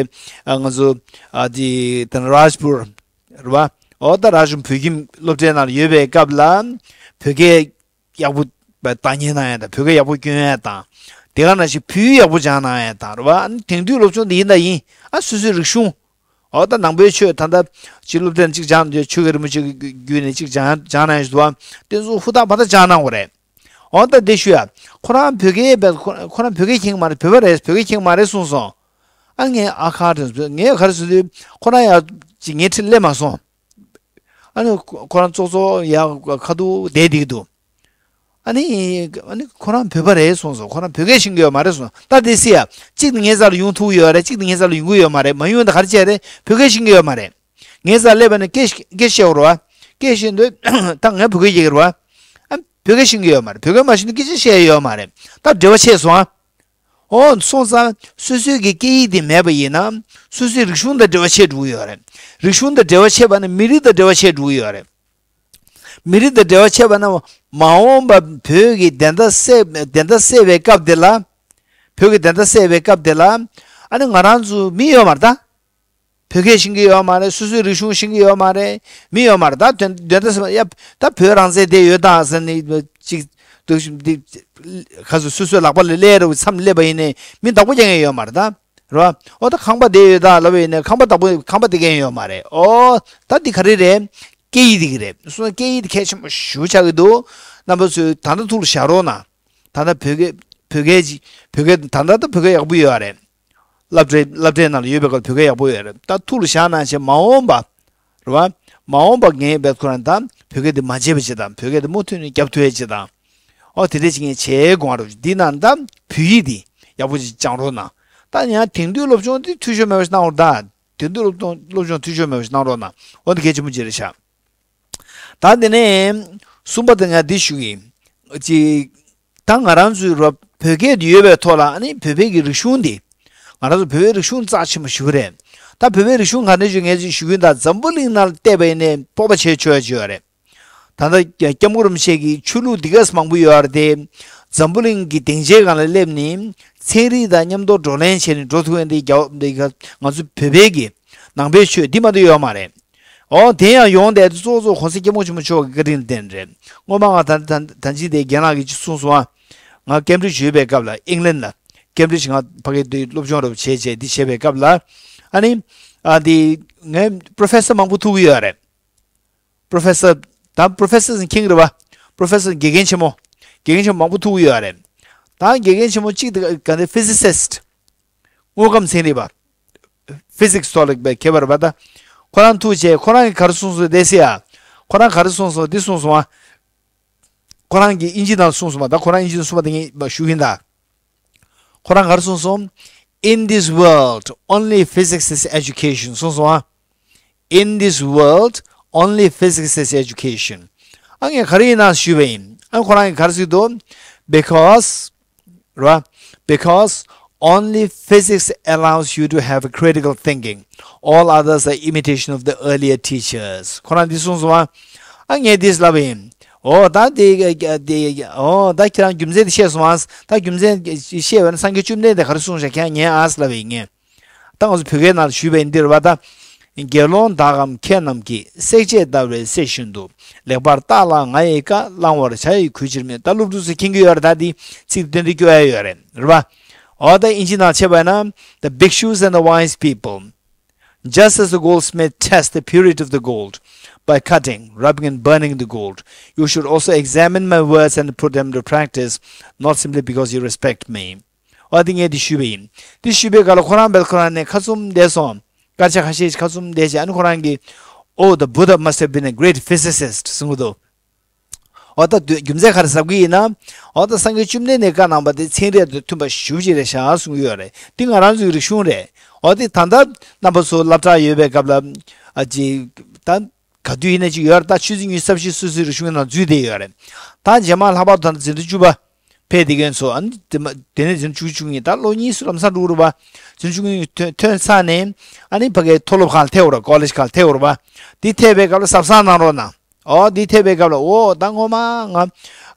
ང་ཚོ་ཨ་དེ་ད་རཱཇ་པུར་རེད་བ། ཨོ་ད་རཱཇ་པུར་བོད་ཁྱིམ་སློབ་གྲྭའི་ནང་ལ་ཡོད་པའི་སྐབས་ལ་བོད་སྐད་ཡག་པོ་བདག་གཉེར་གནང་ཡས་དང་བོད་སྐད་ཡག་པོ་སྐྱོན་ཡས་དང་། དེ་ག་ནང་བཞིན་བོད་ཡིག་ཡག་པོ་སྦྱང་གནང་ཡས་དང་རེད་བ། ཨ་ནི་དེང་དུས་སློབ་སྦྱོང་འདི་ཡིན་དང་ཡིན། ཨ་སོ་སོའི་རིག་གཞུང་། འོ་ད་ནང་པའི་ཆོས་ད་ལྟ་ཅིག་སློབ་གྲྭ་ནས་ཅིག་སྦྱངས་ཏེ་ཆོས་རྒྱལ་རིན་པོ་ཆེ་གི་བརྒྱུད་ནས་ཅིག་སྦྱངས་སྦྱངས་གནང་ཡོད་པ། དེ་ཚོ་ཧུར་ཐག་བར་ཐག་སྦྱངས་གནང་བ་རེད། འོ་ད་དེ་ཞུ་ཡ། ཁོ་རང་བོད་སྐད་བས་ཁོ་ཁོ་རང་བོད་སྐད་མཁྱེན་གྱི་མ་རེད། བོད་པ་རེད། བོད་སྐད་མཁྱེན་གྱི་མ་རེད་གསུངས་སོང་། ཨ་ངས་ཨ་ཁ་དྲན་སོང་། ངས་ག་རེ་ཟེར་དུས་ཁོ་རང་ཡ་ཅིག་ངའི་འཁྲིས་སླེབས་མ་སོང་། ཨ་ནི་ཁོ་ཁོ་རང་ཙོག་ཙོག་ཡ་ཁ་ཐུག་བསྡད་བསྡད་ཀྱི་འདུག་ཨ་ནི་ཨ་ནི་ཁོ་རང་བོད་པ་རེད་གསུངས་སོང་། ཁོ་རང་བོད་སྐད་ཤེས་ཀྱི་ཡོད་མ་རེད་གསུངས། ད་དེ་སྲིད་ཡ་གཅིག་ནི་ངའི་རྩ་ལ་ཡོང་ཐུབ་ཀྱི་ཡོད་རེད། གཅིག་ནི་ངའི་རྩ་ལ་ཡོང་གི་ཡོད་མ་རེད། མ་ཡོང་ད་ག་རེ་བྱས་རེད། བོད་སྐད་ཤེས་ཀྱི་ཡོད་མ་རེད། ངའི་རྩར་སླེབས་པ་ནི་སྐད་སྐད་བཤད་རོགས། སྐད་བཤད་འདོད་ད་ངས་བོད་སྐད་བཤད་ཀྱི་རོགས། ཨ་བོད་སྐད་ཤེས་ཀྱི་ཡོད་མ་རེད། བོད་སྐད་མ་ཤེས་ན་སྐད་ཆ་བཤད་ཡ་ཡོད་མ་རེད། ད་འབྲེལ་བ་ཆད་སོང་ཨ། འོ་སོང་ཙང་སོ་སོའི་གི་སྐད་ཡིག་དེ་མེད་པ་ཡིན་ན་སོ་སོའི་རིག་གཞུང་དང་འབྲེལ་བ་ཆད་འགྲོ་གི་ཡོད་རེད། རིག་གཞུང་དང་འབྲེལ་བ་ཆད་པ་ནི་མི་རིགས་དང་འབྲེལ་བ་ཆད་འགྲོ་གི་ཡོད་རེད། མི་རིགས་དང་འབྲེལ་བ་ཆད་པ་ན་མ་འོངས་པ་བོད་ཀྱི་བདེན་མཐའ་གསལ་བདེན་མཐའ་གསལ་བའི་སྐབས་དེ་ལ། བོད་ཀྱི་བདེན་མཐའ་གསལ་བའི་སྐབས་དེ་ལ། ཨ་ནི་ང་རང་ཚོ་མི་ཡོད་མ་རེད་ད། བོད་སྐད་ཤེས་ཀྱི་ཡོད་མ་རེད། སོ་སོའི་རིག་གཞུང་ཤེས་ཀྱི་ཡོད་མ་རེད། མི་ཡོད་མ་རེད། ད་དོན་དོན་དག་སེམས་ཡ་ད་བོད་རང་བཙན་དེ་ཡོད་དང་ཟེར་ནས་ཅིག་འདུག་འདི་ཁ་སོ་སོ་སོའི་ལག་པ་ལ་སླེབས་རེད་བསམ་སླེབས་པ་ཡིན་ནའི་མི་བདག་པོ་རྒྱག་མཁན་ཡོད་མ་རེད་ད། རེད་བ། ཨོ་ད་ཁང་པ་དེ་ཡོད་ད་ལབ་པ་ཡིན་ནའི་ཁང་པ་བདག་པོ་ཁང་པ་དེ་མཁན་ཡོད་མ་རེད། ཨོ་ད་འདི་ག་རེ་རེད། སྐད་ཡིག་དེ་གི་རེད། སོ་སྐད་ཡིག་དེ་གལ་ཆེན་པོ་ཞེ་པོ་ཆགས་ཀྱི་འདུག་རྣམ་པ་ཚོས་ད་ལྟ་ཐུགས་ལ་བཞག་རོགས་གནང་། ད་ལྟ་བོད་སྐད་བོད་སྐད་ཅིག་བོད་སྐད་ད་ལྟ་ད་བོད་སྐད་ཡག་པོ་ཡོད་རེད། སློབ་གྲྭའི་སློབ་གྲྭའི་ནང་ལ་ཡོད་པའི་སྐབས་བོད་སྐད་ཡག་པོ་ཡོད་རེད། ད་ཐུགས་ལ་བཞག་གནང་བྱས་མ་འོངས་པ། རེད་བ། མ་འོངས་པ་ངས་བེད་ཁོ་རང་དང་བོད་སྐད་འདི་མ་བརྗེད་པ་ཅིག་དང་བོད་སྐད་འདི་མུ་མཐུད་ནས་རྒྱབ་ཐུབ་ཡ་ཅིག་དང་། ཨོ་དེ་འདྲས་ཅིག་ངས་བྱེད་དགོངས་རོགས་ཞུ། འདི་ནང་ད་བོད་ཡིག་འདི་ཡག་པོ་ཅིག་སྦྱང་རོགས་གནང་། ད་ཡང་དེང་དུས་སློབ་སྦྱོང་འདི་འཐུས་ཤོར་མེད་པ་ཞིག་གནང་རོགས་ད། དེང་དུས་སློབ་སྦྱོང་སློབ་སྦྱོང་འཐུས་ཤོར་མེད་པ་ཞིག་གནང་རོགས་གནང་། ཨོ་འདི་གལ་ཆེན་པོ་ཅིག་རེད་ཤག་ད་དེ་ནས་གསུམ་པ་དེ་ང་འདི་ཞུ་གི་ཡིན། ཅིག་ད་ང་རང་ཚོའི་རོ་བོད་སྐད་འདི་ཡོད་པའི་ཐོག་ལ་ཨ་ནི་བོད་པའི་གི་རིག་གཞུང་འདི། ང་རང་ཚོ་བོད་པའི་རིག་གཞུང་རྩ་ཆེན་པོ་ཞེ་པོ་རེད། ད་བོད་པའི་རིག་གཞུང་ག་འདྲ་ཞིག་ངས་ཅིག་ཞུ་གི་ཡིན། ད་འཛམ་བུ་གླིང་ནང་ལ་བལྟས་པ་ཡིན་ནའི་སྤོབས་པ་བྱེད་ཆོག་ཡ་ཅིག་ཡོད་རེད། ད་ལྟ་སྐྱབས་མགོན་རིན་པོ་ཆེ་གི་ཆོས་ལུགས་འདི་ག་ཙམ་མང་པོ་ཡོད་རེད་དེ། འཛམ་བུ་གླིང་གི་སྡིངས་ཆའི་སྒང་ལ་སླེབས་ནས་ཚན་རིག་དང་མཉམ་དུ་བགྲོ་གླེང་བྱས་ནས་འགྲོ་ཐུབ་མཁན་དེ་རྒྱ་འདི་ག་ང་ཚོ་བོད་པའི་གི་ནང་པའི་ཆོས་འདི་མ་གཏོགས་ཡོད་མ་རེད། འོ་དེ་ཡང་ཡོང་བསྡད་དེ་གཙོ་བོ་གཙོ་བོ་གོང་ས་སྐྱབས་མགོན་ཆེན་པོ་མཆོག་གི་བཀའ་དྲིན་བརྟེན་རེད། སྔོན་མ་ང་ད་ད་ད་ཅི་དེ་རྒན་ལགས་ཀྱིས་ཅིག་གསུངས་སོང་ཨ། ང་ཀེམ་བྷྲིཇ་ཡོད་པའི་སྐབས་ལ་ཨིང་ལན་ལ་ཀེམ་བྷྲིཇ་ང་ཕ་གི་དེ་སློབ་སྦྱོང་རབ་བྱས་བྱས་འདི་བྱས་པའི་སྐབས་ལ་ཨ་ནི་ཨ་འདི་ངའི་པྲོ་ཕེ་སར་མང་པོ་ཐུག་གི་ཡོད་རེད། པྲོ་ཕེ་སར་ད་པྲོ་ཕེ་སར་ཟེར་མཁྱེན་གྱི་རེད་པ། པྲོ་ཕེ་སར་དགེ་རྒན་ཆེན་མོ། དགེ་རྒན་ཆེན་མོ་མང་པོ་ཐུག་གི་ཡོད་རེད། ད་དགེ་རྒན་ཆེན་མོ་གཅིག་དེ་ག་འདི་ཕི་ཟི་སིསྟ། དངོས་ཁམས་ཚན་རིག་པ། ཕི་ཟིག་སི་ཐོག་ལ་མཁས་པ་རེད་པ་ད། ཁོ་རང་ཐུག་བྱས་ཁོ་རང་གིས་ག་རེ་གསུངས་སོང་བསྡད་སྲིད་ཨ། ཁོ་རང་ག་རེ་གསུངས་སོང་འདི་གསུངས་སོང་ཨ། ཁོ་རང་གིས་དབྱིན་ཇི་ནང་གསུངས་སོང་མ་ད་ཁོ་རང་དབྱིན་ཇི་ནང་གསུངས་པ་དེ་ངས་ཞུ་གིན་ད། ཁོ་རང་ག་རེ་གསུངས་སོང་། In this world, only physics is education གསུངས་སོང་ཨ། In this world, only physics is education. ཨ་ངས་ག་རེ་ཡིན་ན་ཞུས་པ་ཡིན། ཨ་ཁོ་རང་གིས་ག་རེ་ཟེར་འདུག Because རེད་བ། Because only physics allows you to have a critical thinking. All others are imitation of the earlier teachers. ཁོ་རང་འདི་གསུངས་སོང་བ། ཨ་ངས་འདི་ལབ་པ་ཡིན། འོ་ད་འདི་འདི་འོ་ད་ཁྱེད་རང་རྒྱུ་མཚན་འདི་བཤད་སོང་ཨ། ད་རྒྱུ་མཚན་བཤད་པ་ན་སངས་རྒྱས་བཅོམ་ལྡན་འདས་ག་རེ་གསུངས་ཤག་ཁྱེད་རང་ཉན་ཨ་ལབ་པ་ཡིན་ངས། ད་ང་ཚོ་བོད་སྐད་ནང་ཞུས་པའི་འདིར་བ་ད། དགེ་སློང་དག་གམ་མཁས་རྣམས་ཀྱིས། བསྲེག་བཅད་ལྟ་བའི་སྲེག་བཞིན་དུ། ལེགས་པར་བརྟགས་ལ་ང་ཡི་བཀའ། བླང་བར་བྱ་ཡི་གུས་ཕྱིར་མིན། ད་སློབ་ཕྲུག་ཚོས་མཁྱེན་གྱི་ཡོད་རེད་ད་འདི་ཚིག་དེ་འདྲ་སྐྱོ་ཡ་ཡོད་རེད་རེད་པ། འོ་ད་ཨིན་ཇི་ནང་བྱས་པ་ན། The bhikshus and the wise people, just as the goldsmith tests the purity of the gold by cutting, rubbing and burning the gold, you should also examine my words and put them into practice, not simply because you respect me. འོ་དེ་ངས་དེ་ཞུས་པ་ཡིན། དེ་ཞུས་པའི་སྐབས་ལ་ཁོ་རང་བལ་ཁོ་རང་ནས་ཁ་བཙུམ་བསྡད་སོང་། སྐར་ཆ་ཁ་ཤས་ཤིག་ཁ་བཙུམ་བསྡད་བྱས་ཨ་ནི་ཁོ་རང་གིས། Oh, the Buddha must have been a great physicist གསུང་གི་འདུག་འོ་ད་དུས་རྒྱུ་མཚན་ག་རེ་ཟེར་གི་ཡིན་ན། འོ་ད་སངས་རྒྱས་བཅོམ་ལྡན་འདས་བཀའ་གནང་བ་དེ་ཚན་རིག་དང་མཐུན་པ་ཞེ་པོ་ཅིག་རེད་ཤག་གསུང་གི་ཡོད་རེད། འདི་ང་རང་ཚོའི་རིག་གཞུང་རེད། འོ་དེ་ད་ལྟ་རྣམ་པ་ཚོ་སློབ་གྲྭ་ཡོད་པའི་སྐབས་ལ་ཨ་ཅི། ད། ག་དུས་ཡིན་ན་ཅིག་ཡོད་རེད་ད། ཆུ་ཚོད་ཉི་ཤུ་རྩ་བཞི་སོ་སོའི་རིག་གཞུང་ནང་འཛུལ་བསྡད་ཡོད་རེད། ད་རྗེས་མ་ལྷག་པར་དུ་ད་འཛིན་གྲྭ་བཅུ་པ་ཕེབས་བསྡད་མཁན་ཚོ་ཨ་ནི་དེ་མ་དེ་ནས་འཛིན་གྲྭ་བཅུ་བཅུ་གཉིས་ད་ལོ་གཉིས་སུ་ལམ་སང་འགྲོ་གི་རེད་པ། འཛིན་གྲྭ་བཅུ་གཉིས་ཐོན་ཐོན་ཚར་ནས་ཨ་ནི་ཕ་གིའི་མཐོ་སློབ་ཁག་ལ་ཐེབས་ཡོད་རེད། ཀོ་ལེཇ་ཁག་ལ་ཐེབས་ཡོད་རེད་པ། དེ་ཐེབས་པའི་སྐབས་ལ་གཟབ་གཟབ་གནང་རོགས་གནང་། ཨོ་དེ་ཐེབས་པའི་སྐབས་ལ་ཨོ་ད་ངོ་མ་ང་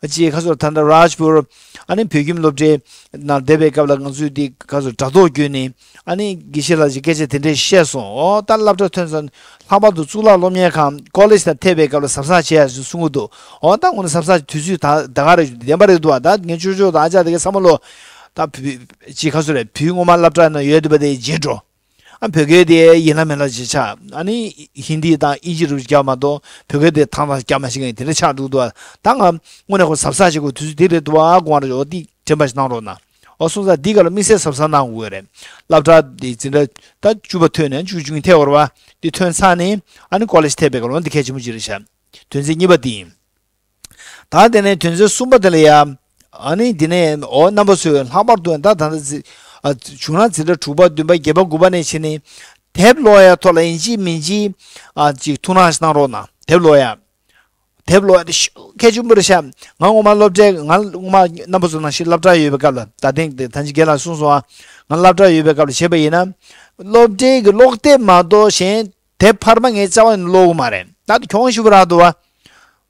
ཅིག་ཁ་སོར་ད་ལྟ་རཱཇ་པུར་ཨ་ནི་བོད་ཁྱིམ་སློབ་གྲྭའི་ནང་བསྡད་པའི་སྐབས་ལ་ང་ཚོས་དེ་ཁ་སོར་དྲ་ཐོག་བརྒྱུད་ནས། ཨ་ནི་དགེ་བཤེས་ལགས་ཀྱིས་སྐད་ཆ་དེ་འདྲས་བཤད་སོང་། ཨོ་ད་སློབ་གྲྭ་ཐོན་ཙང་ལྷག་པར་དུ་གཙུག་ལག་སློབ་གཉེར་ཁང་ཀོ་ལེཇ་དང་ཐེབས་པའི་སྐབས་ལ་གཟབ་གཟབ་བྱེད་ཡ་ཞུ་གསུང་གི་འདུག་ཨོ་ད་དངོས་གནས་གཟབ་གཟབ་དུས་ཚོད་ད་ད་ག་རེ་བདེན་པ་རེད་འདུག་ཨ་ད་ངའི་ཅོ་ཅོ་དང་ཨ་ཅག་དེ་གའི་བསམ་བློ་ད་བུ་ཅིག་ཁ་སོ་རེད། བུ་སྔོན་མ་སློབ་གྲྭ་ནང་ཡོད་འདུག་པ་དེ་བརྗེད་འགྲོ། ཨ་བོད་སྐད་དེ་ཡིན་ལ་མིན་ལ་ཅིག་ཆགས། ཨ་ནི་ཧིན་དི་དང་ཨིན་ཇི་རུ་རྒྱག་མ་གཏོགས་བོད་སྐད་དེ་ཐང་ཐང་རྒྱག་མ་ཤེས་མཁན་དེ་འདྲ་ཆགས་འགྲོ་འདུག་ཨ་ད་ང་དངོས་གནས་ཁོ་གཟབ་གཟབ་བྱེད་དགོས་དུས་ཚོད་དེ་རེད་འདུག་ཨ་དགོངས་རེད། འོ་འདི་དྲན་པ་ཞིག་གནང་རོགས་གནང་། ཨོ་སོང་ཙང་འདི་ག་ལ་དམིགས་བསལ་གཟབ་གཟབ་གནང་དགོས་རེད། སློབ་གྲྭ་འདི་འཛིན་གྲྭ་ད་བཅུ་པ་ཐོན་ནས་བཅུ་བཅུ་གཉིས་ཐེབས་ཡོད་རེད་པ། འདི་ཐོན་ཚར་ནས་ཨ་ནི་ཀོ་ལེཇ་ཐེབས་པའི་སྐབས་ལ་འདི་གལ་ཆེན་པོ་ཅིག་རེད་ཤག་དོན་ཚན་གཉིས་པ་འདི་ཡིན། ད་དེ་ནས་དོན་ཚན་གསུམ་པ་དེ་ལ་ཡ། ཨ་ནི་འདི་ནས་ཨོ་རྣམ་པ་ཚོས་ལྷག་པར་དུ་ད་ད་ལྟ་འཛི་ཨ་བྱུང་ན་འཛིན་གྲྭ་དྲུག་པ་བདུན་པ་བརྒྱད་པ་དགུ་པ་ནས་བྱས་ནས་དེབ་ཀློག་ཡ་ཐོག་ལ་ཡིན་གཅིག་མིན་གཅིག་ཨ་ཅིག་ཐུགས་སྣང་ཞིག་གནང་རོགས་གནང་། དེབ་ཀློག་ཡ། དེབ་ཀློག་ཡ་དེ་ཤུགས་གལ་ཆེན་པོ་རེད་ཤག་ང་ངོ་མ་སློབ་གྲྭའི་ང་ངོ་མ་རྣམ་པ་ཚོ་ནང་བཞིན་སློབ་གྲྭ་ཡོད་པའི་སྐབས་ལ་ད་ཐེངས་དེ་ད་ཅི་རྒན་ལགས་གསུངས་སོང་ཨ། ང་སློབ་གྲྭ་ཡོད་པའི་སྐབས་ལ་བྱས་པ་ཡིན་ན། སློབ་གྲྭའི་གི་ཀློག་དེབ་མ་གཏོགས་གཞན་དེབ་འཕར་མ་ངའི་རྩ་བ་ནས་ཀློག་གི་མ་རེད། ད་དེ་གྱོང་ཞེ་པོ་རག་འདུག་བ།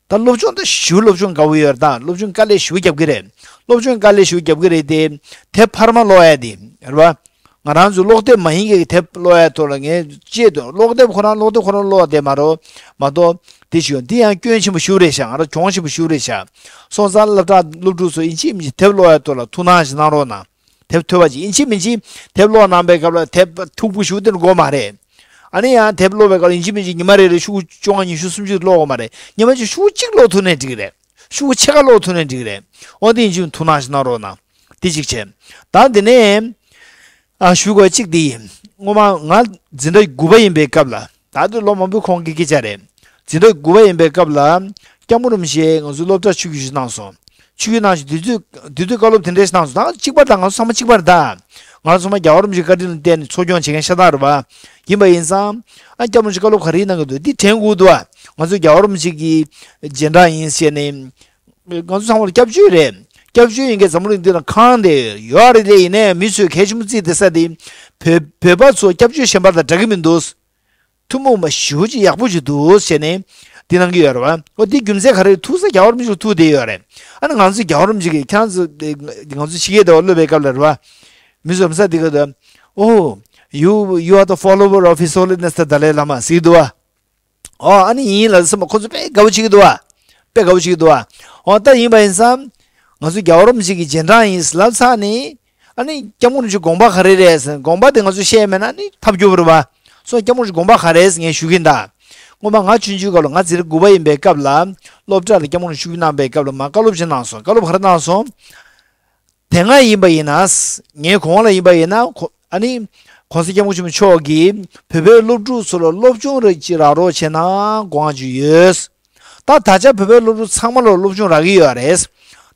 ད་སློབ་སྦྱོང་ད་ཞེ་པོ་སློབ་སྦྱོང་དགའ་བོ་ཡོད་རེད། ད་སློབ་སྦྱོང་དཀའ་ལས་ཞེ་པོ་རྒྱབ་ཀྱི་རེད། སློབ་སྦྱོང་དཀའ་ལས་ཞེ་པོ་རྒྱབ་ཀྱི་རེད་དེ། དེབ་འཕར་མ་ཀློག་ཡ་དེ་རེད་བ། ང་རང་ཚོ་ཀློག་དེབ་མ་ཡིན་གྱི་དེབ་ཀློག་ཡ་ཐོག་ལ་ངས་བཅད་དོན་ཀློག་དེབ་ཁོ་རང་ཀློག་དེབ་ཁོ་རང་ཀློག་དེ་མ་རོ། མ་གཏོགས་དེ་ཞུ་འདི་ཡང་སྐྱོན་ཆེན་པོ་ཞེ་པོ་རེད་ཤག་ང་རང་གྱོང་ཆེན་པོ་ཞེ་པོ་རེད་ཤག་སོང་ཙང་སློབ་གྲྭ་སློབ་ཕྲུག་ཚོ་ཡིན་གཅིག་མིན་གཅིག་དེབ་ཀློག་ཡ་ཐོག་ལ་ཐུགས་སྣང་ཞིག་གནང་རོགས་གནང་། དེབ་ཐོས་པ་ཅིག་ཡིན་གཅིག་མིན་གཅིག་དེབ་ཀློག་གནང་པའི་སྐབས་ལ་དེབ་མཐུག་པོ་ཞེ་པོ་དེ་འདྲ་དགོས་མ་རེད། ཨ་ནི་ཡང་དེབ་ཀློག་པའི་སྐབས་ལ་ཡིན་གཅིག་མིན་གཅིག་ཉི་མ་རེ་རེ་ཤོག་བཅོ་ལྔ་ཉི་ཤུ་སུམ་ཅུ་ཀློག་དགོས་མ་རེད། ཉི་མ་གཅིག་ཤོག་གཅིག་ཀློག་ཐུབ་ནའི་འགྲིག་གི་རེད། ཤོག་ཕྱེད་ཀ་ཀློག་ཐུབ་ནའི་འགྲིག་གི་རེད། འོ་དེ་ཡིན་གཅིག་ཐུགས་སྣང་ཞིག་གནང་རོགས་གནང་། དེ་གཅིག་བྱས། ད་དེ་ནས་ཨ་ཞུ་དགོས་གཅིག་དེ་ཡིན། སྔོན་མ་ང་འཛིན་གྲྭ་དགུ་པ་ཡིན་པའི་སྐབས་ལ། ད་དུང་ལོ་མང་པོའི་གོང་གི་སྐད་ཆ་རེད། འཛིན་གྲྭ་དགུ་པ་ཡིན་པའི་སྐབས་ལ་སྐྱབས་མགོན་རིན་པོ་ཆེས་ང་ཚོའི་སློབ་གྲྭར་ཆིབས་བསྒྱུར་ཞིག་གནང་སོང་། ཆིབས་བསྒྱུར་གནང་ཞིང་དུས་ཚོད་དུས་ཚོད་བཀའ་སློབ་དེ་འདྲས་ཞིག་གནང་སོང་། ད་གཅིག་པ་དང་ང་ཚོ་ཚང་མ་གཅིག་པ་རེད་ད། ང་ཚོ་ཚང་མ་རྒྱལ་བ་རིན་པོ་ཆེའི་བཀའ་དྲིན་ལ་བརྟེན་ནས་འཚོ་སྐྱོང་བྱེད་མཁན་ཤ་སྟག་རེད་བ། ཡིན་པ་ཡིན་ཙང་། ཨ་སྐྱབས་མགོན་ཆེན་བཀའ་སློབ་ག་རེ་གནང་གི་འདུག་འདི་དྲན་དགོས་འདུག་བ། ང་ཚོ་རྒྱལ་བ་རིན་པོ་ཆེ་གི་རྗེས་འབྲང་ཡིན་ཟེར་ནས། ང་ཚོ་ཚང་མ་ལ་སྐྱབས་བཅོལ་རེད། སྐྱབས་བཅོལ་ཡིན་མཁན་འཛམ་བུ་གླིང་འདི་ལ་གང་དེ་ཡོད་རེད་དེ། ཡིན་ནའི་མི་ཚོས་གལ་ཆེན་པོ་བརྩིས་བསྡད་ས་དེ། བོད་བོད་པ་ཚོ་སྐྱབས་བཅོལ་གཞན་པ་དང་འདྲ་གི་མི་འདུག་ཐུན་མོང་མ་ཞེ་པོ་ཅིག་ཡག་པོ་ཅིག་འདུག་ཟེར་ནས་འདི་གནང་གི་ཡོད་རེད་བ། འོ་འདི་རྒྱུ་མཚན་ག་རེ་ཐུག་ས་རྒྱལ་བ་རིན་པོ་ཆེ་ཐུག་བསྡད་ཡོད་རེད། ཨ་ནི་ང་ཚོ་རྒྱལ་བ་རིན་པོ་ཆེ་གིས་ཁྱེད་རང་ཚོ་ང་ཚོ་ཕྱི་རྒྱལ་དུ་སླེབས་པའི་སྐབས་ལ་རེད་བ། མི་ཚོ་མི་ས་འདི་ག་དུ། Oh, you you are the follower of His Holiness the Dalai Lama ཟེར་གི་འདུག་བ། ཨོ་ཨ་ནི་ཡིན་ལབ་སེམས་པ་ཁོ་ཚོ་དཔེ་དགའ་བོ་བྱེད་ཀྱི་འདུག་བ། དཔེ་དགའ་བོ་བྱེད་ཀྱི་འདུག་བ། ཨོ་ད་ཡིན་པ་ཡིན་ཙང་། ང་ཚོ་རྒྱལ་བ་རིན་པོ་ཆེ་གི་རྗེས་འབྲང་ཡིན་ལབ་ཚར་ནས། ཨ་ནི་སྐྱབས་མགོན་རིན་པོ་ཆེ་དགོངས་པ་ག་རེ་རེད་ཟེར་དགོངས་པ་དེ་ང་ཚོ་བཤད་མེད་ན་ནི་ཐབས་སྐྱོ་པོ་རེད་བ། སོ་སྐྱབས་མགོན་རིན་པོ་ཆེ་དགོངས་པ་ག་རེ་ཟེར་ངས་ཞུ་གི་ཡིན་ད། སྔོན་མ་ང་ཆུང་ཆུང་སྐབས་ལ་ང་འཛིན་གྲྭ་དགུ་པ་ཡིན་པའི་སྐབས་ལ། སློབ་གྲྭ་ལ་སྐྱབས་མགོན་རིན་པོ་ཆེ་ཕེབས་གནང་པའི་སྐབས་ལ་མར་བཀའ་སློབ་ཅིག་གནང་སོང་། བཀའ་སློབ་ག་རེ་གནང་སོང་། དེ་སྔ་ཡིན་པ་ཡིན་ན། ངའི་གོང་ལ་ཡིན་པ་ཡིན་ན་ཁོ་ཨ་ནི། ༸གོང་ས་༸སྐྱབས་མགོན་ཆེན་པོ་མཆོག་གིས་བོད་པའི་སློབ་ཕྲུག་ཚོ་ལ་སློབ་སྦྱོང་རེ་ཅིག་རག་རོགས་བྱས་ན་དགོངས་ཀྱི་ཡོད། ད་ད་ཆ་བོད་པའི་སློབ་ཕྲུག་ཚང་མ་ལ་སློབ་སྦྱོང་རག་གི་ཡོད་རེད།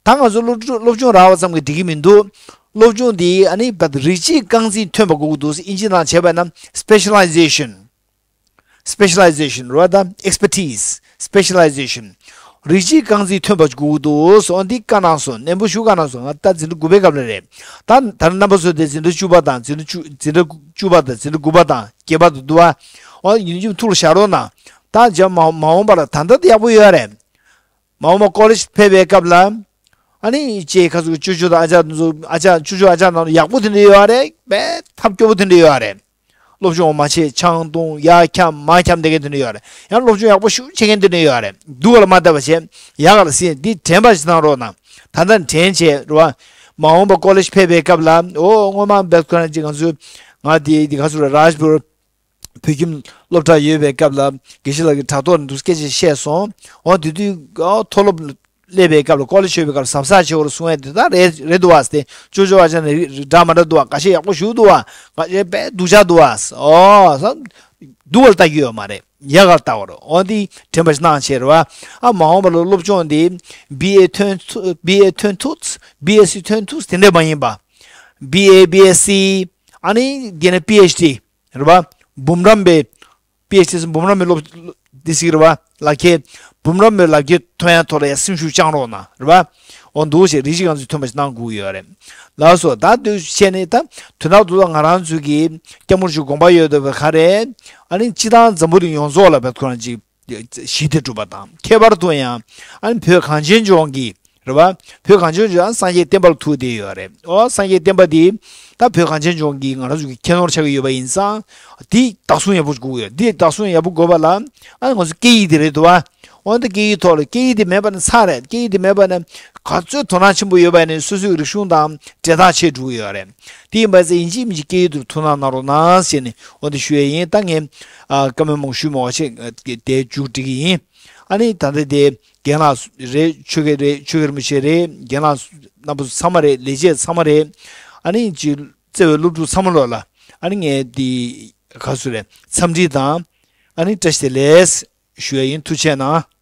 ད་ང་ཚོ་སློབ་ཕྲུག་སློབ་སྦྱོང་རག་པ་ཙམ་གྱིས་འགྲིག་གི་མི་འདུག་སློབ་སྦྱོང་འདི་ཨ་ནི་བད་རིགས་གཅིག་རྐང་འཛིན་ཐོན་པ་དགོས་ཀྱི་འདུག་ཨིན་ཇི་ནང་བྱས་པ་ན་specialization། Specialization རེད་བ། ད་expertise, specialization རིགས་གཅིག་རྐང་འཛིན་ཐོན་པ་དགོས་ཀྱི་འདུག་སོ་འདི་བཀའ་གནང་སོང་། ནན་པོ་ཞུ་བཀའ་གནང་སོང་། ང་ད་འཛིན་གྲྭ་དགུ་པའི་སྐབས་ལ་རེད། ད་ད་རྣམ་པ་ཚོ་དེ་འཛིན་གྲྭ་བཅུ་པ་དང་འཛིན་གྲྭ་བཅུ་འཛིན་གྲྭ་བཅུ་པ་དང་འཛིན་གྲྭ་དགུ་པ་དང་བརྒྱད་པ་དང་འདུག་བ། ཨོ་ཡིན་གཅིག་ཐུགས་ལ་བཞག་རོགས་གནང་། ད་རྗེས་མ་མ་འོངས་པ་ལ་ད་ལྟ་དེ་ཡག་པོ་ཡོད་རེད། མ་འོངས་པ་ཀོ་ལེཇ་ཕེབས་པའི་སྐབས་ལ། ཨ་ནི་ཅེས་ཁ་སུ་ཅོ་ཅོ་དང་ཨ་ཅག་ཚོ་ཨ་ཅག་ཅོ་ཅོ་ཨ་ཅག་ནང་ཡག་པོ་དེ་འདྲ་ཡོད་རེད། དཔེ་ཐབས་སྐྱོ་པོ་དེ་འདྲ་ཡོད་རེད། སློབ་སྦྱོང་མ་བྱེད་ཆང་འཐུང་ཡར་འཁྱམ་མར་འཁྱམ་བསྡད་མཁན་དེ་འདྲ་ཡོད་རེད། ཡང་སློབ་སྦྱོང་ཡག་པོ་ཞུ་བྱེད་མཁན་དེ་འདྲ་ཡོད་རེད། སྡུག་ག་ལ་མ་བལྟ་བ་བྱས་ཡག་ག་ལ་སེམས་འདི་དྲན་པ་ཞིག་གནང་རོགས་གནང་། ད་ལྟ་དྲན་བྱས་རེད་བ། མ་འོངས་པ་ཀོ་ལེཇ་ཕེབས་པའི་སྐབས་ལ་ཨོ་སྔོན་མ་བེད་ཁོ་རང་ཅིག་ང་ཚོའི་ང་དེ་དེ་ག་ཚོད་རེད་རཱཇ་པུར། བོད་ཁྱིམ་སློབ་གྲྭ་ཡོད་པའི་སྐབས་ལ་དགེ་བཤེས་ལགས་ཀྱིས་དྲ་ཐོག་ནས་འདུག་སྐད་ཆ་བཤད་སོང་། འོ་དེ་དུས་ཨོ་མཐོ་སློབ་སླེབས་པའི་སྐབས་ལ་ཀོ་ལེཇ་ཡོད་པའི་སྐབས་ལ་གཟབ་གཟབ་བྱེད་དགོས་རེད་གསུང་ཡ་དེ་ད་རེད་རེད་འདུག་བ་ཟེར་ཏེ་ཅོ་ཅོ་ཨ་ཅག་ནས་རིགས་འདྲ་མ་འདྲ་འདུག་བ། འགའ་ཤས་ཡག་པོ་ཞུ་འདུག་བ། འགའ་ཤས་དཔེ་སྡུག་ཅག་འདུག་བ། ཨོ་ས་སྡུག་བ་ལ་ལྟ་རྒྱུ་ཡོད་མ་རེད། ཡག་ག་ལ་ལྟ་བ་རེད། འོ་འདི་དྲན་པ་ཞིག་གནང་བྱས་རེད་བ། ཨ་མ་འོངས་པ་ལ་སློབ་སྦྱོང་འདི་བི་ཨེ་ཐོན་ཐུབ་བི་ཨེ་ཐོན་ཐུབ་བི་ཨེ་སི་ཐོན་ཐུབ་དེ་འདྲ་མ་ཡིན་པ། བི་ཨེ་བི་ཨེ་སི་ཨ་ནི་དེ་ནས་པི་ཨེཆ་ཌི། རེད་བ། འབུམ་རམས་པའི་པི་ཨེཆ་ཌི་འབུམ་རམས་པའི་སློབ་འདི་ཞིག་རེད་བ། ལག་ཁྱེར། འབུམ་རམས་པའི་ལག་ཁྱེར་ཐོན་ཡ་ཐོག་ལ་ཡ་སེམས་ཤུགས་བཅང་རོགས་གནང་རེད་བ། འོ་འདུག་ཞེས་རིགས་གཅིག་རྐང་འཛིན་ཐོན་པ་ཞིག་གནང་དགོས་ཡོད་རེད། ལགས་སོ། ད་དུས་བཤད་ནས་ད་དོན་དག་ཏུ་ང་རང་ཚོའི་གི་སྐྱབས་མགོན་ཞིག་དགོངས་པ་ཡོད་འདུག་པ་ག་རེད། ཨ་ནི་སྤྱི་བཏང་འཛམ་བུ་གླིང་ཡོངས་རྫོགས་ལ་བས་ཁོ་རང་ཅིག་ཞི་བདེ་སྒྲུབ་པ་དང་། ཁྱད་པར་དུ་ཡང་ཨ་ནི་བོད་གངས་ཅན་ལྗོངས་ཀྱི་རེད་བ། བོད་གངས་ཅན་ལྗོངས་ཨ་སངས་རྒྱས་བསྟན་པ་ལ་ཐུག་བསྡད་ཡོད་རེད། ཨོ་སངས་རྒྱས་བསྟན་པ་འདི་ད་བོད་གངས་ཅན་ལྗོངས་ཀྱི་ང་རང་ཚོ་གི་ཁྱད་ནོར་ཆགས་ཀྱི་ཡོད་པ་ཡིན་ཙང་། འདི་བདག་སྲུང་ཡག་པོ་དགོས་ཡོད། འདི་བདག་སྲུང་ཡག་པོ་དགོས་པ་ལ་ཨ་ང་ཚོ་སྐད་ཡིག་འདི་རེད་འདུག་བ། འོ་ད་སྐད་ཡིག་ཐོག་ལ་སྐད་ཡིག་འདི་མེད་པ་ན་ཚར་རེད། སྐད་ཡིག་འདི་མེད་པ་ན་ག་ཚོད་དོ་སྣང་ཆེན་པོ་ཡོད་པ་ཡིན་ནའི་སོ་སོའི་རིག་གཞུང་དང་འབྲེལ་ཐག་ཆད་འགྲོ་གི་ཡོད་རེད། དེ་ཡིན་པ་ཚེ་ཡིན་གཅིག་མིན་གཅིག་སྐད་ཡིག་ཐོག་ཐུགས་སྣང་གནང་རོགས་གནང་ཞེས་ནས་འོ་འདི་ཞུ་ཡས་ཡིན། ད་ངས་ཨ་བཀའ་མོལ་མང་པོ་ཞུས་མ་བ་ཆེ་དེ་མཇུག་སྒྲིལ་གི་ཡིན། ཨ་ནི་ད་ལྟ་དེ་རྒན་ལགས་རེད། ཆོས་རྒྱལ་རེད། ཆོས་རྒྱལ་རིན་པོ་ཆེ་རེད། རྒན་ལགས་རྣམ་པ་ཚོ་ཚང་མ་རེད། ལས་བྱེད་ཚང་མ་རེད། ཨ་ནི་ཅི་བརྩེ་བའི་སློབ་ཕྲུག་ཚང་མ་ལོག་ལ་ཨ་ནི་ངས་འདི་ག་ཚོད་རེད་འཚམས་འདྲི་དང་ཨ་ནི་བཀྲ་ཤིས་བདེ་ལེགས་ཞུ་ཡས་ཡིན། ཐུགས་རྗེ་གནང་།